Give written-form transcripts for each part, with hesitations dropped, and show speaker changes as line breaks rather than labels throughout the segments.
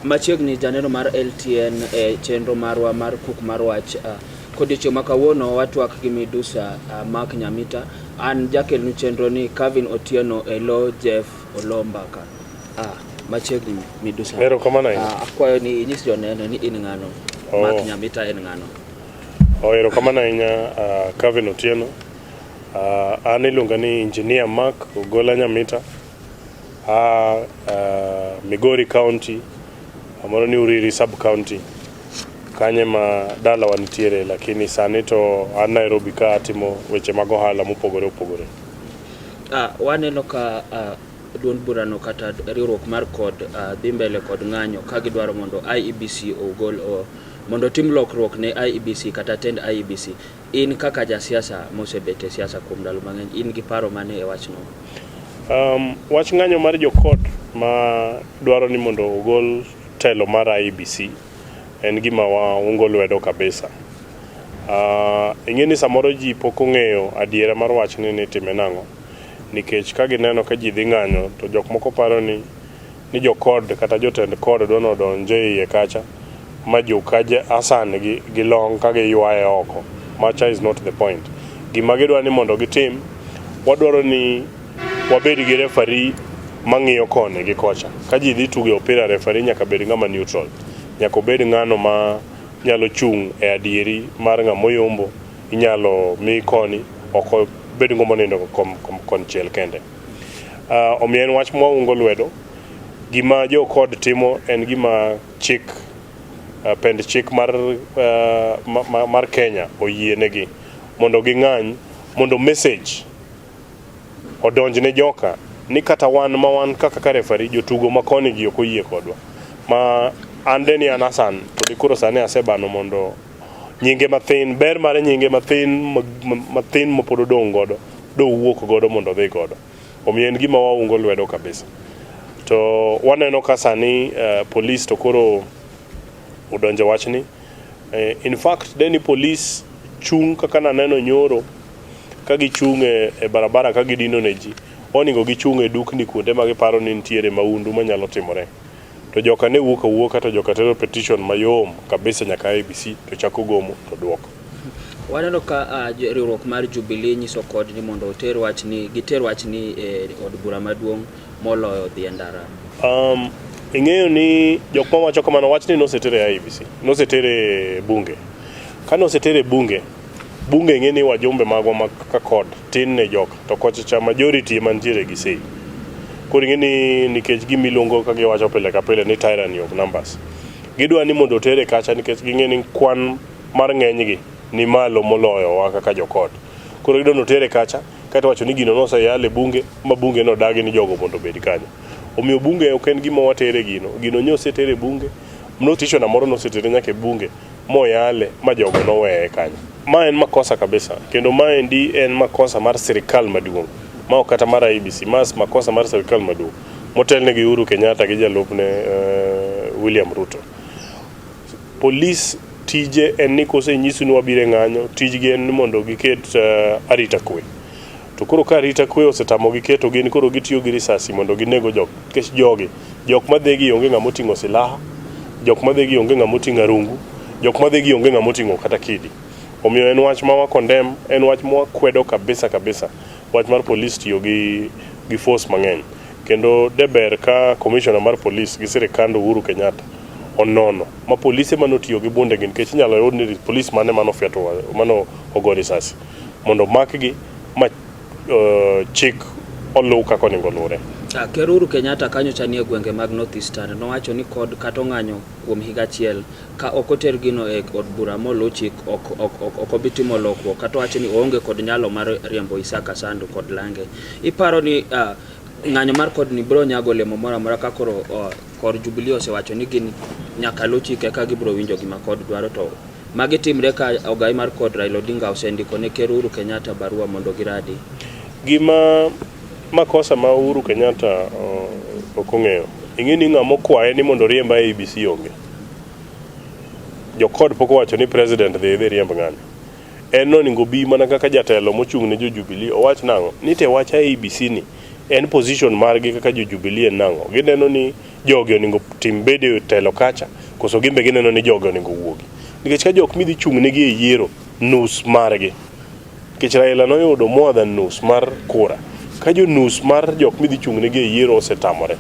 Machiegni janeno mar LTN e chenro marwa mar kuk mar wach kodiochieng' ma kawuono watwak gi midusa Mark Nyamita. An jakelnu chenro ni Kevin Otieno e lo Jeff Olombaka. Machiegni midusa.
Erokamano ahinya.
Akwayo ni inyis joneno ni in ng'ano.
Oh.
Mark Nyamita en ng'ano.
Oh, erokamano ahinya Kevin Otieno. An iluonga ni Engineer Mark Ogola Nyamita. A Migori County, kamoro ni Uriri Sub County. Kanye ma dalawa nitiere, lakini sani to an Nairobi ka atimo weche mag ohala mopogore opogore.
Waneno ka duond burano kata riwruok mar CORD dhi mbele kod ng'anyo ka gidwaro mondo IEBC ogol mondo otim lokruok ne IEBC kata tend IEBC. In kaka jasiasa mosebet e siasa kuom ndalo mang'eny, in gi paro mane e wachno?
Wach ng'anyo mar jo CORD ma dwaro ni mondo ogol telo mar IEBC en gima waungo lwedo kabisa. Ing'e ni samoro ji pok ong'eyo adiera mar wachni ni itime nang'o, nikech ka gineno ka ji dhi ng'anyo to jok moko paro ni jo CORD kata jotend CORD dwa ni odonj e iye kacha ma joka Hassan gi long ka giywaye oko. Macha is not the point. Gima gidwa ni mondo gitim, wadwaro ni wabed gi referee mang'iyo koni gi kocha. Ka ji dhi tugo opira, referee nyaka bed ng'ama neutral. Nyaka obed ng'ano ma nyalo chung' e adieri mar ng'ama oyombo, inyalo mi koni, ok obed ng'ama onindo konchiel kende. Omiyo en wach mwaungo lwedo. Gima jo CORD timo en gima chik, pend chik mar Kenya oyienegi mondo ging'any, mondo message odonj ne joka ni kata wan ma wan kaka referee, jotugo ma koni gi ok oyie kodwa. Ma an de ni an Hassan to dikoro sani asebano mondo nyinge mathin, ber mar nyinge mathin mathin mapod odong' godo dowuok godo mondo odhi godo. Omiyo en gima waungo lwedo kabisa. To waneno ka sani polis to koro odonjo wachni. In fact, de ni polis chung' kaka naneno nyoro ka gichung' e barabara ka gidino ne ji, onego gichung' e dukni kuonde ma giparo ni nitiere maundu manyalo timore. To joka ne wuok awuoka to joka tero petition mayom kabisa nyaka IEBC to chako gomo to duoko.
Waneno ka riwruok mar Jubilee nyiso CORD ni mondo oter wachni, giter wachni e od bura maduong' moloyo dhi e ndara.
Ing'eyo ni jok mawacho kamano, wachni noseter e IEBC, noseter e bunge. Ka noseter e bunge, bunge ing'e ni wajumbe magwa ma ka CORD tin ne joka, to kocha cha majority ema nitiere gi say. Koro ing'e ni nikech gima iluongo ka giwacho pile ka pile ni tyranny of numbers. Gidwa ni mondo otere kacha nikech ging'e ni kwan mar ng'enygi ni malo moloyo wa kaka jo CORD. Koro gidwa ni otere kacha, kaeto wacho ni gino noseyal e bunge ma bunge nodagi ni jogo mondo obed kanyo. Omiyo bunge ok en gima watere gino, gino nyosetere e bunge, petitioner moro nosetere nyaka e bunge moyale ma jogo noweye kanyo. Ma en makosa kabisa, kendo maendi en makosa mar sirikal maduong', ma ok kata mar IEBC, ma makosa mar sirikal maduong' motelne gi Uhuru Kenyatta gi jalupne William Ruto. Polis tije en ni kosenyisu ni wabiro e ng'anyo, tijgi en ni mondo giket arita kwe. To koro ka arita kwe osetamogi keto, gin koro gitiyo gi risasi mondo ginego jok. Nikech jogi, jok madhi gi onge ng'ama oting'o silaha, jok madhi gi onge ng'ama oting'o arungu, jok madhi gi onge ng'ama oting'o kata kidi. Omiyo en wach ma wa condemn, en wach ma wakwedo kabisa kabisa, wach mar polis tiyo gi force mang'eny. Kendo de ber ka commissioner mar polis gi sirikand Uhuru Kenyatta onono ma polise manotiyo gi bunde gi, nikech inyalo yud ni polis mane mano fiato mano ogo risasi mondo omakgi ma chik oluw kaka onego oluwre.
Ker Uhuru Kenyatta kanyo cha nie gwenge mag North Eastern nowacho ni CORD kata ong'anyo kuom higa achiel ka ok oter gino e od bura moluw chik ok obi timo lokruok, kata owacho ni oonge kod nyalo mar riembo Isaac Asandu kod lange. Iparo ni ng'anyo mar CORD ni biro nyago olemo moro amora ka koro kor Jubilee osewacho ni gin nyaka luw chik eka gibiro winjo gima CORD dwaro, to magi timre ka ogai mar CORD Raila Odinga osendiko ne Ker Uhuru Kenyatta barua mondo giradi.
Gima makosa ma Uhuru Kenyatta ok ong'eyo, ing'e ni ng'ama okwaye ni mondo oriemb IEBC onge. Jo CORD pok owacho ni president dhi riemb ng'ani. En nonego obi mana kaka jatelo mochung' ne jo Jubilee owach nang'o ni te wach IEBC ni En position margi kaka jo Jubilee en nang'o? Gineno ni jogi onego tim bede e telo kacha koso gin be gineno ni jogi onego wuogi? Nikech ka jok midhi chung' negi e yiero nus margi nikech Raila noyudo more than nus mar kura ka jo nus mar jok midhi chung' negi e yiero osetamore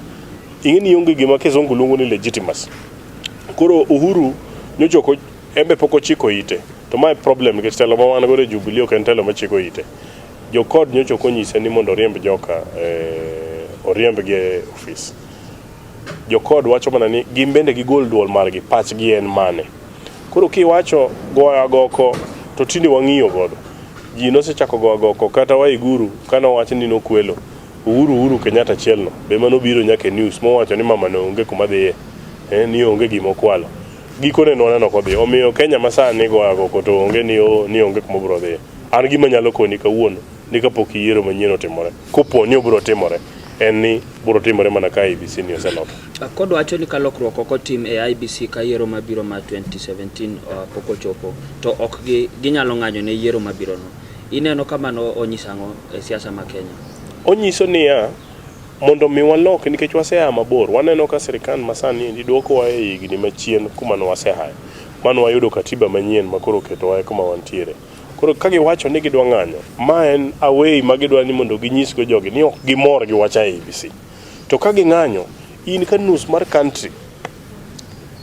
ing'e ni onge gima kizungu luongo ni legitimacy. Koro Uhuru nyocha ok en be pok ochiko ite to mae problem nikech telo ma wan godo e Jubilee ok en telo machiko ite. Jo CORD nyocha ok onyise ni mondo oriemb joka oriembgi e ofis. Jo CORD wacho mana ni gin bende gigol duol margi, pachgi en mane. Koro kiwacho goyo agoko to tinde wang'iyo godo. Ji nosechako goyo agoko kata Waiguru kane owach ni nokwelo Uhuru Uhuru Kenyatta achiel no be manobiro nyaka e news mowacho ni mama no onge kuma dhiye ni onge gima okwalo. Gikone nwaneno kodhi. Omiyo Kenya masani goyo agoko to onge ni, ni onge kuma obiro dhiye. An gima nyalo koni kawuono ni kapok yiero manyien otimore, kopo ni obiro timore, en ni biro timore mana ka IEBC ni oseloki.
CORD wacho ni ka lokruok ok otim e IEBC ka yiero mabiro mar 2017 pok ochopo to ok gi, ginyalo ng'anyo ne yiero mabiro no. Ineno ka mano onyiso ang'o e siasa ma Kenya?
Onyiso niya, mondo mi walok nikech wasea mabor, waneno ka sirkal masani endi dwokowa e higni machien kuma ne waseaye. Mane wayudo katiba manyien ma koro oketowa e kuma wantiere. Koro ka giwacho ni gidwa ng'anyo, ma en a way ma gidwa ni mondo ginyisgo jogi ni ok gimor gi wach IEBC. To ka ging'anyo, in ka nus mar country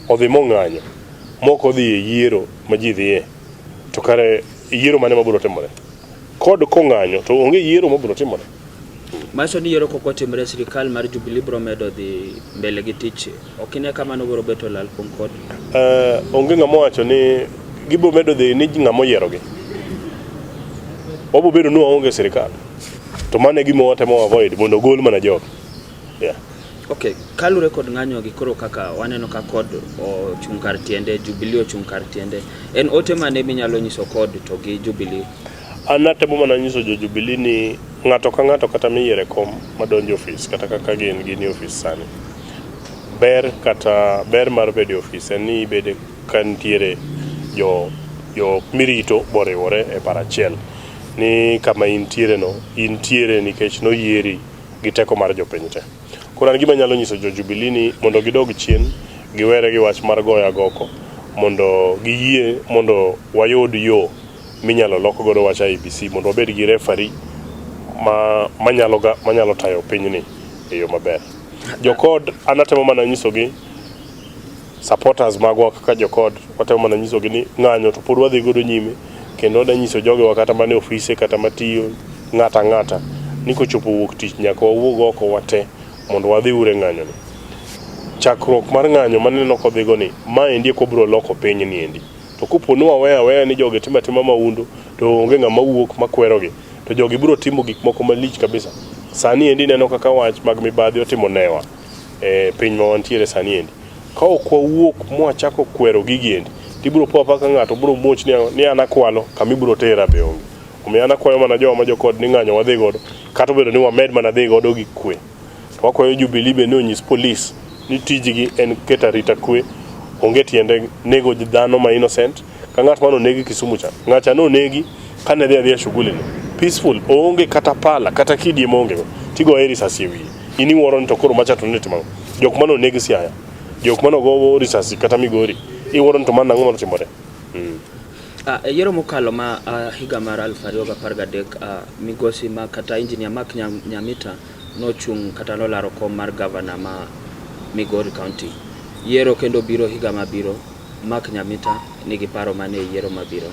odhi mong'anyo, mok odhi e yiero ma ji dhiye, to kare yiero mane mabiro timore? CORD kong'anyo to onge yiero mabiro timore.
Manyiso ni yiero kok otimore sirikal mar Jubilee biro medo dhi mbele gi tich. Ok ine ka mano biro beto lal kuom CORD?
Onge ng'ama owacho ni gibiro medo dhi ni ng'ama oyierogi. Wabiro bedo ni waonge sirikal. To mano e gima watemo avoid mondo ogol mana jogi. Yeah.
Okay, kalure kod ng'anyo gi koro kaka waneno ka CORD ochung' kar tiende, Jubilee ochung' kar tiende. En ote mane minyalo nyiso CORD to gi Jubilee?
An atemo mana nyiso jo Jubilee ni ng'ato ka ng'ato kata miyiero e kom madonjo e ofis kata kaka gin gin e ofis sani. Ber kata ber mar bedo e ofis en ni ibede ka nitiere jo jo mirito boriwore e paro achiel ni kama intiere no intiere nikech noyieri gi teko mar jopiny te. Koro an gima anyalo nyiso jo Jubilee ni mondo gidog chien giwere gi wach mar goyo agoko mondo giyie mondo wayud yo minyalo lok godo wach IEBC mondo wabed gi referee ma manyalo ga manyalo tayo pinyni e yo maber. Jo CORD an atemo mana nyisogi supporters magwa kaka jo CORD watemo mana nyisogi ni ng'anyo to pod wadhi godo nyime kendo wadwa nyiso jogewa kata mane ofise kata matiyo ng'ata ang'ata ni kochopo wuok tich nyaka wawuog oko wate mondo wadhi ure ng'anyo ni. Chakruok mar ng'anyo maneno kodhigo ni maendi eko biro loko piny ni endi. To kopo ni waweyo aweya ni jogi timo atima mahundu to onge ng'ama wuok makwerogi to jogi biro timo gik moko malich kabisa. Sani endi ineno kaka wach mag mibadhi otimo newa e piny ma wantiere sani endi. Ka ok wawuok mwachako kwero gigi endi, tibiro po apoya ka ng'ato biro muoch ni an akwalo, kama ibiro tera be onge. Omiyo an akwayo mana jowa ma jo CORD ni ng'anyo wadhi godo, kata obedo ni wamed mana dhi godo gi kwe. To wakwayo Jubilee be ni onyis polis ni tijgi en keto arita kwe, onge tiende nego dhano ma innocent. Ka ng'at mane onegi Kisumu cha, ng'acha nonegi kane dhi adhiya shughuli ne. Peaceful, oonge kata pala, kata kidi ema onge go. Tigoye risasi e wiye. In iwuoro ni to koro macha to ne timo ang'o? Jok mane oneg Siaya, jok mane ogo risasi kata Migori, iwuoro ni to mano ang'o manotimore?
E yiero mokalo ma higa mar 2013 migosi ma kata engineer Mark Nyamita nochung' kata nolaro kom mar gavana ma Migori County. Yiero kendo biro higa mabiro, Mark Nyamita nigi paro mane e yiero mabiro?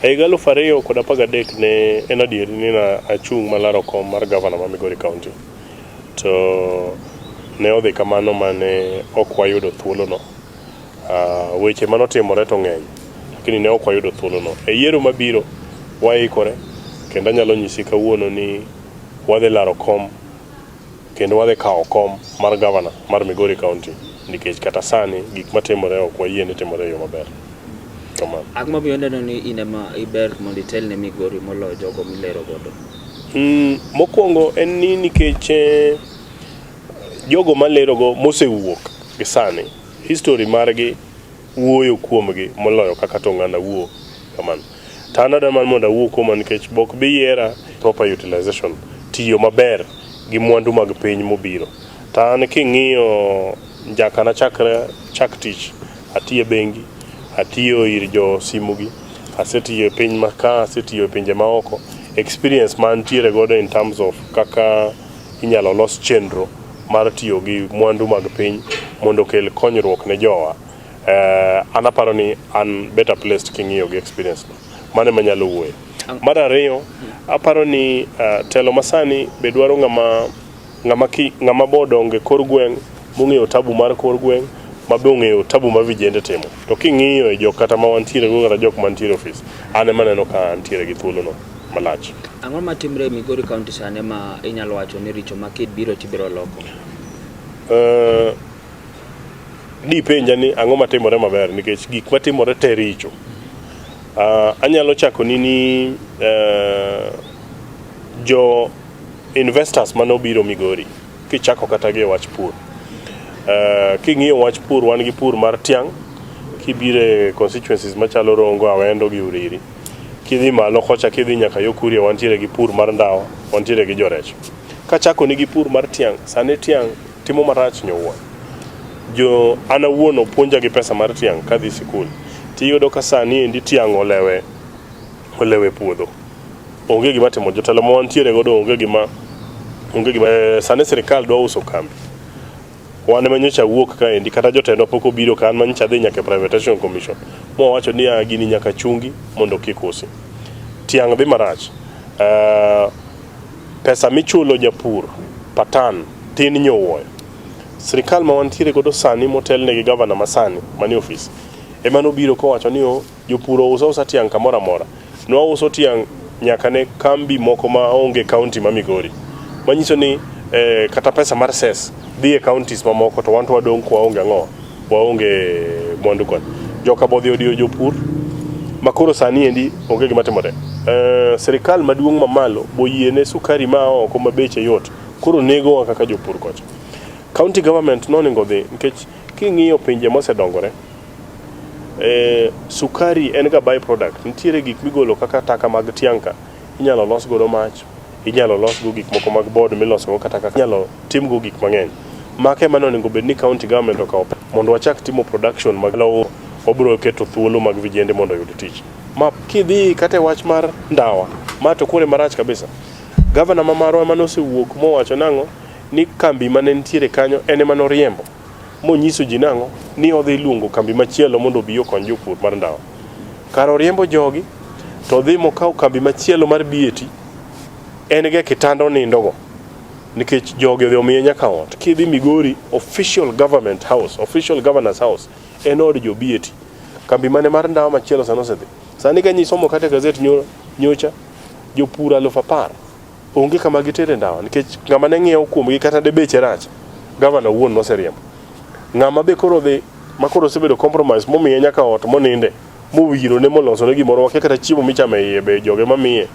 E higa 2013 ne en adieri ni na achung' malaro kom mar gavana ma Migori County. To ne odhi kamano mane ok wayudo thuolono. Weche manotimore to ng'eny, lakini ne ok wayudo thuolono. E yiero mabiro waikore kendo anyalo nyisi kawuono ni wadhi laro kom kendo wadhi kawo kom mar gavana mar Migori County nikech kata sani gik matimore ok wayie ni timore e yo maber. Kamano.
Ang'o momiyo ineno ni in ema iber mondo itel ne Migori moloyo jogo milero godo?
Mokwongo en ni nikech jogo malerogo mosewuok gi sani, history margi wuoyo kuomgi moloyo kaka to ng'ano wuo kamano. To an adwa mana mondo awuo kuoma nikech bok bi yiera proper utilization, tiyo maber gi mwandu mag piny mobiro. To an king'iyo nyaka nachakre chak tich, atiyo e bengi, atiyo ir jo simu gi, asetiyo e piny ma ka, asetiyo e pinje maoko. Experience ma antiere godo in terms of kaka inyalo los chenro mar tiyo gi mwandu mag piny mondo okel konyruok ne jowa. An aparo ni an better placed king'iyo gi experience no. Mano ema anyalo wuoye. Mar ariyo, aparo ni telo masani be dwaro ng'ama ng'ama ki, ng'ama bo dongo e kor gweng' mong'eyo tabu mar kor gweng' ma be ong'eyo tabu ma vijende timo. To king'iyo e jok kata ma wantiere go kata jok mantiere e ofis, an ema aneno ka antiere gi thuolo no malach.
Ang'o matimre e Migori County sani ma inyalo wacho ni richo ma kibiro tibiro loko?
Dipenja ni ang'o matimore maber nikech gik matimore te richo. Anyalo chako ni ni jo investors mane obiro Migori kichako kata gi e wach pur. King'iyo wach pur wan gi pur mar tiang' kibiro e constituencies machalo Rongo, Awendo gi Uriri. Kidhi malo kocha kidhi nyaka yo Kuria wantiere gi pur mar ndawa, wantiere gi jorech. Kachako ni gi pur mar tiang', sani tiang' timo marach nyowuoyo. Jo an awuon opuonja gi pesa mar tiang' kadhi sikul. Tiyudo ka sani endi tiang' olewe olewe puodho. Onge gima timo jotelo ma wantiere godo onge gima onge gima sani sirikal dwa uso kambi. Wan ema nyocha wuok kaendi kata jotendwa pok obiro ka an ma nyocha adhi nyaka e privatization commission mwawacho ni ah, gini nyaka chungi mondo kik usi. Tiang' dhi marach. Pesa michulo japur per ton tin nyowuoyo. Sirikal ma wantiere godo sani motelne gi gavana masani manie ofis ema nobiro kowacho ni oh, jopur ouso ausa tiang' kamoro amora. Nwauso tiang' nyaka ne kambi moko ma onge county ma Migori. Manyiso ni kata pesa mar cess dhi e counties mamoko to wan to wadong' kwaonge ang'o? Waonge mwandu koni. Joka bodhi odiyo jopur makoro sani endi onge gima timore. Sirikal maduong' mamalo boyiene sukari ma oko ma beche yot koro negowa kaka jopur kocha. County government nonego odhi nikech king'iyo pinje mosedongore sukari en ga by product. Nitiere gik migolo kaka taka mag tiang' ka inyalo los godo mach, inyalo los go gik moko mag board miloso go kata kaka inyalo tim go gik mang'eny. Maka ema nonego bed ni county government okawo mondo wachak timo production mag lowo wabiro keto thuolo mag vijende mondo oyud tich. Ma kidhi kata e wach mar ndawa, ma to kore marach kabisa. Gavana ma marwa ema nosewuok mowacho nang'o ni kambi mane nitiere kanyo en ema noriembo monyiso ji nang'o ni odhi luongo kambi machielo mondo obi okony jopur mar ndawa. Kar oriembo jogi to odhi mokawo kambi machielo mar BAT en gi e kitanda onindogo nikech jogi odhi omiye nyaka ot. Kidhi Migori, official government house, official governor's house en od jo BAT. Kambi mane mar ndawa machielo sani osedhi. Sani ka nyisomo kata e gazet nyocha jopur 10,000 onge kama gitere ndawa nikech ng'ama ne ng'iewo kuomgi kata de beche rach, gavana owuon noseriembo. Ng'ama be koro dhi ma koro osebedo compromise momiye nyaka ot moninde mowirone molosone gimoro wakia kata chiemo michamo e iye be joge mamiye.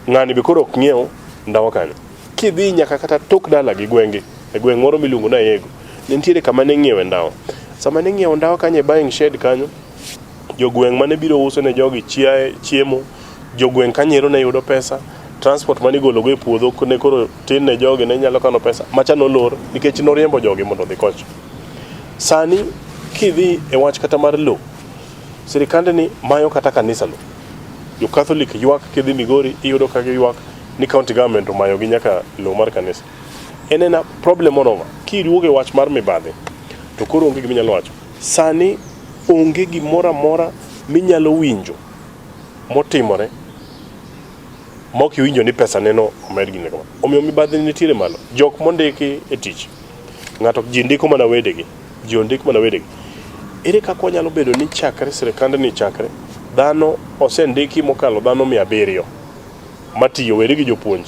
Ng'ani be koro ok ng'iew ndawa kanyo. Kidhi nyaka kata tok dala gi gweng'gi e gweng' moro miluongo ni Ayego, ne nitiere kama ne ng'iewe ndawa. Sama ne ng'iewo ndawa kanyo e buying shed kanyo, jogweng' mane biro uso ne jogi chiaye chiemo, jogweng' kanyo ne yudo pesa, transport mane igolo go e puodho ne koro tin ne jogi ne nyalo kano pesa, macha nolor nikech noriembo jogi mondo odhi kocha. Sani kidhi e wach kata mar lo, sirikande ni mayo kata kanisa lo. Jo Catholic ywak kidhi Migori iyudo ka giywak ni county government omayo gi nyaka lo mar kanisa. En ena problem all over. Kiduogo e wach mar mibadhi to koro onge gima inyalo wacho. Sani onge gimoro amora minyalo winjo motimore ma ok iwinjo ni pesa neno omed gine kama. Omiyo mibadhi nitiere malo. Jok mondiki e tich, ng'ato ji ndiko mana wedegi, ji ondik mana wedegi. Ere kaka wanyalo bedo ni chakre sirikandni chakre, dhano osendiki mokalo dhano 700 matiyo, weri gi jopuonj.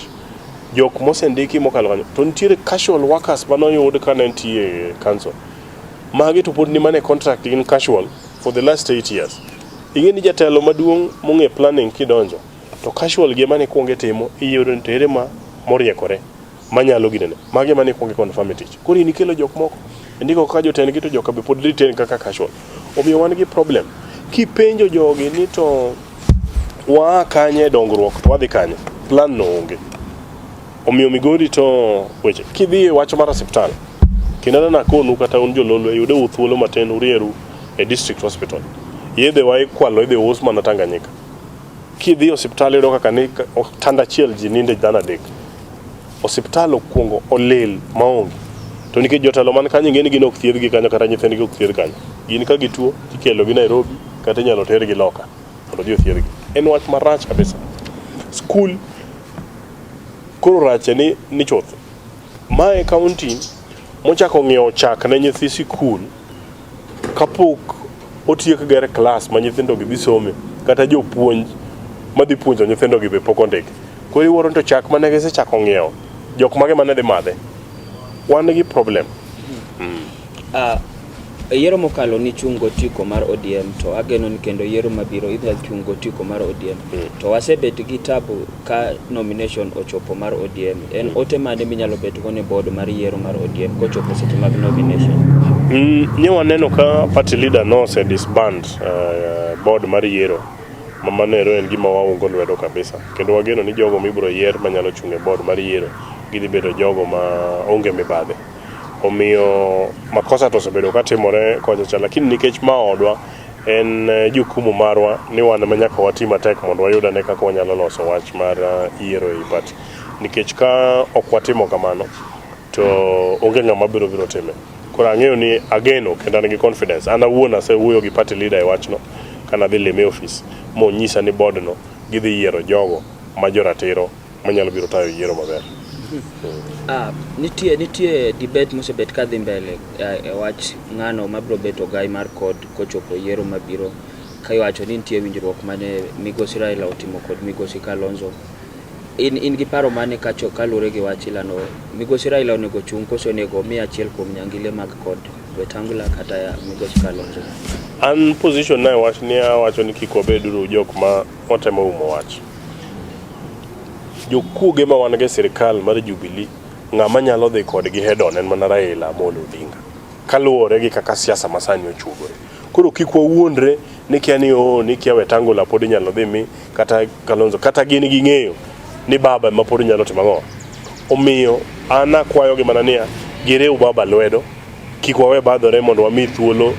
Jok mosendiki mokalo kanyo. To nitiere casual workers manoyud ka ne nitie e council. Magi to pod ni mana e contract gin casual for the last 8 years. Ing'e ni jatelo maduong' mong'e planning kidonjo, to casual gi ema ne kuonge timo, iyudo ni to ere ma moriekore manyalo ginene. Magi ema ne kuonge confirm e tich. Koro in ikelo jok moko, indiko kaka jotendgi to joka be pod retain kaka casual. Omiyo wan gi problem. Kipenjo jogi ni to waa kanye e dongruok to wadhi kanye, plan no onge. Omiyo Migori to weche kidhi e wach mar osiptal kendo nakonu kata un jololwe yude thuolo matin urieru e district hospital. Yedhe wa ikwalo idhi us mana Tanganyika. Kidhi e osiptal iyudo kaka ni otanda achiel ji ninde dhano adek. Osiptal okuongo olil maonge. To nikech jotelo man kanyo ing'e ni gin ok thiedhgi kanyo kata nyithindgi ok thiedh kanyo. Gin ka gituo tikelogi Nairobi kata inyalo tergi loka mondo odhi othiedhgi. En wach marach kabisa. Skul koro rache ni, ni chuth. Mae county mochako ng'iewo chak ne nyithi sikul kapok otiek ger klas ma nyithindo gi dhi some kata jopuonj madhi puonjo nyithindo gi be pok ondiki. Koro iwuoro ni to chak mane gisechako ng'iewo jok mage mane dhi madhe. Wan gi problem.
E yiero mokalo nichung' gotiko mar ODM to ageno ni kendo yiero mabiro idhi chung' gotiko mar ODM. To wasebet gi tabu ka nomination ochopo mar ODM. En ote mane minyalo bet go ne board mar yiero mar ODM kochopo seche mag nomination?
Nye waneno ka party leader no ose disband board mar yiero ma mano ero en gima waungo lwedo kabisa kendo wageno ni jogo mibiro yier manyalo chung' e board mar yiero gidhi bedo jogo ma onge mibadhi. Omiyo makosa to osebedo katimore kocha cha lakini nikech ma odwa en jukumu marwa ni wan ema nyaka wati matek mondo wayud ane kaka wanyalo loso wach mar yiero ei party. Nikech ka ok watimo kamano to onge ng'ama biro biro time. Koro ang'eyo ni ageno kendo an gi confidence. An awuon asewuoyo gi party leader e wachno kana adhi lime e ofis monyisa ni board no gidhi yiero jogo ma joratiro manyalo biro tayo yiero maber.
Nitie debate mosebet kadhi mbele e wach ng'ano mabiro bet ogai mar CORD kochopo yiero mabiro ka iwacho ni nitie winjruok mane migosi Raila otimo kod migosi Kalonzo. In gi paro mane kacho kaluwore gi wach ilano migosi Raila onego chung' koso onego omi achiel kuom nyangile mag CORD Wetangula kata migosi Kalonzo?
An position na e wach ni awacho ni kik wabeduru jok ma watemo umo wach. Jokuoge ma wan go e sirikal mar Jubilee ng'ama nyalo dhi kodgi head on en mana Raila Amolo Odinga kaluwore gi kaka siasa masani ochuogore. Koro kik wawuondre ni kia ni oo ni kia Wetangula pod inyalo dhi mi kata Kalonzo kata gin ging'eyo ni baba ema pod nyalo timo ang'o. Omiyo an akwayogi mana niya giriw baba lwedo kik wawe badhore mondo wami thuolo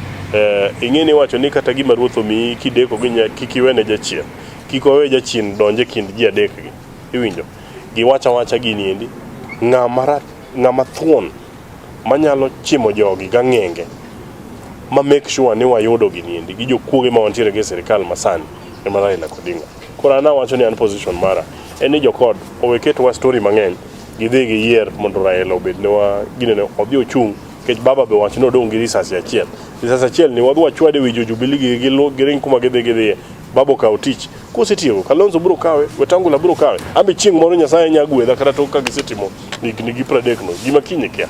ing'e ni iwacho ni kata gima ruoth omiyi kideko gi kik iwene jachien. Kik wawe jachien donj e kind ji adek gi. Iwinjo? Giwacho awacha gini endi ng'ama ng'ama thuon manyalo chimo jogi gang'enge ma make sure ni wayudo gini endi gi jokuoge ma wantiere go e sirikal masani ema Raila Odinga. Koro an awacho ni an position mara en ni jo CORD owe ketwa story mang'eny gidhi giyier mondo Raila obed newa ginene odhi ochung' nikech baba be owacho ni odong' gi risasi achiel. Risasi achiel ni wadhi wachwade e wi jo Jubilee gi giring kuma gidhi gidhiye. Baba okaw tich. Kosetieko Kalonzo biro kawe, Wetangula biro kawe. Ambe chieng' moro Nyasaye nya gwedha kata tok ka gisetimo higni gi 30 no. Gima kiny kia.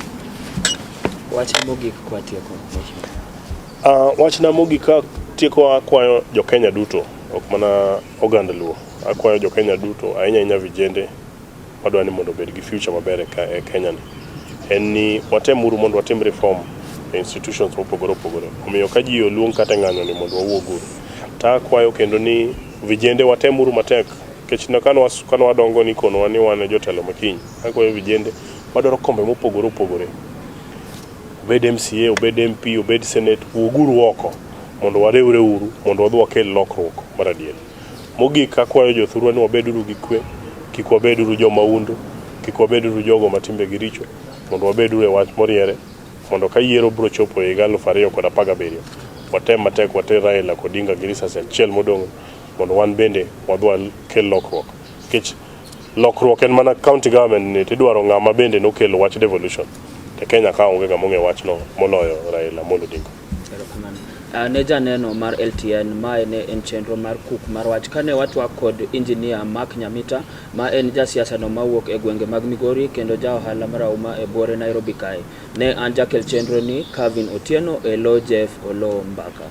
Wach mogik kwatieko mheshimiwa.
Wachna mogik ka tieko akwayo jo Kenya duto, ok mana oganda Luo. Akwayo jo Kenya duto, ahinya ahinya vijende madwa ni mondo obed gi future maber e Kenya ni. En ni watemuru mondo watim reform e institutions mopogore opogore. Omiyo ka ji oluong kata e ng'anyo ni mondo wawuog uru. To akwayo kendo ni vijende watemuru matek nikech kane wadongo nikonowa ni wan e jotelo makiny. Akwayo vijende madwaro kombe mopogore opogore. Obed MCA, obed MP, obed Senate, wuoguru oko mondo wariwre uru mondo wadhi wakel lokruok mar adier. Mogik akwayo jothurwa ni wabeduru gi kwe, kik wabeduru jomahundu, kik wabeduru jogo ma timbegi richo, mondo wabeduru e wach moriere, mondo ka yiero biro chopo e higa 2017, watem matek water Raila Odinga gi risasi achiel modong' mondo wan bende wadhi wakel lokruok. Nikech lokruok en mana county government ni tidwaro ng'ama bende nokelo wach devolution. To Kenya ka onge ng'ama ong'e wachno moloyo Raila Amolo Odinga.
Erokamano. Ne janeno mar LTN, mae ne en chenro mar kuk mar wach kane watwak kod injinia Mark Nyamita ma en jasiasa no mawuok e gwenge mag Migori kendo ja ohala marahuma e buore Nairobi kae. Ne an jakel chenro ni Calvin Otieno e lo Jeff Oloo Mbaka.